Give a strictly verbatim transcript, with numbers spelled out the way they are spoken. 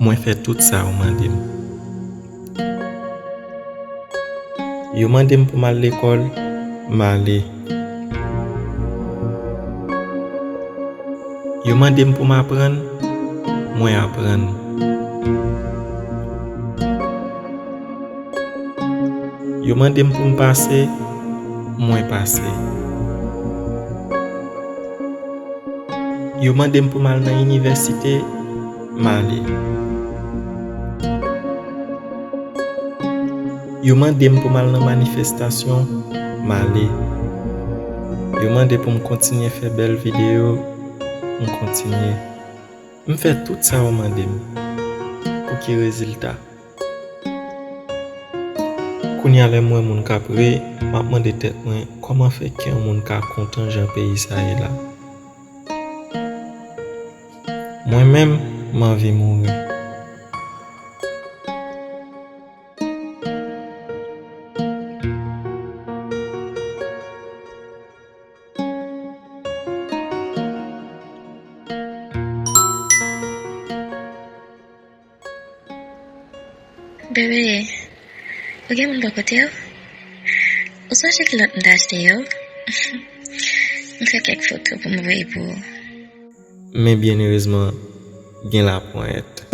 Mwen fè tout sa yo mande m. Yo mande m pou m al lekòl, m ale. Yo mande m pou m aprann, mwen aprann. Yo mande m pou m pase, mwen pase. Yo mande m pou m al nan inivèsite, m ale. Yo mande m pou m al nan manifestasyon, m ale. Yo mande pou m kontinye fè bèl videyo, m kontinye. M fè tout sa yo mande m. Pou ki rezilta? Kounye a, lè m wè moun k ap ri, m ap mande tèt mwen, kòman fè kè yon moun ka kontan jan peyi sa ye la? Mwen menm, m anvi mouri. Bebe, ou gen moun bò kote w? Ou sonje kilòt m t achte yo? M fè kèk foto pou m voye pou ou. Men byenerezman, gen laponyèt.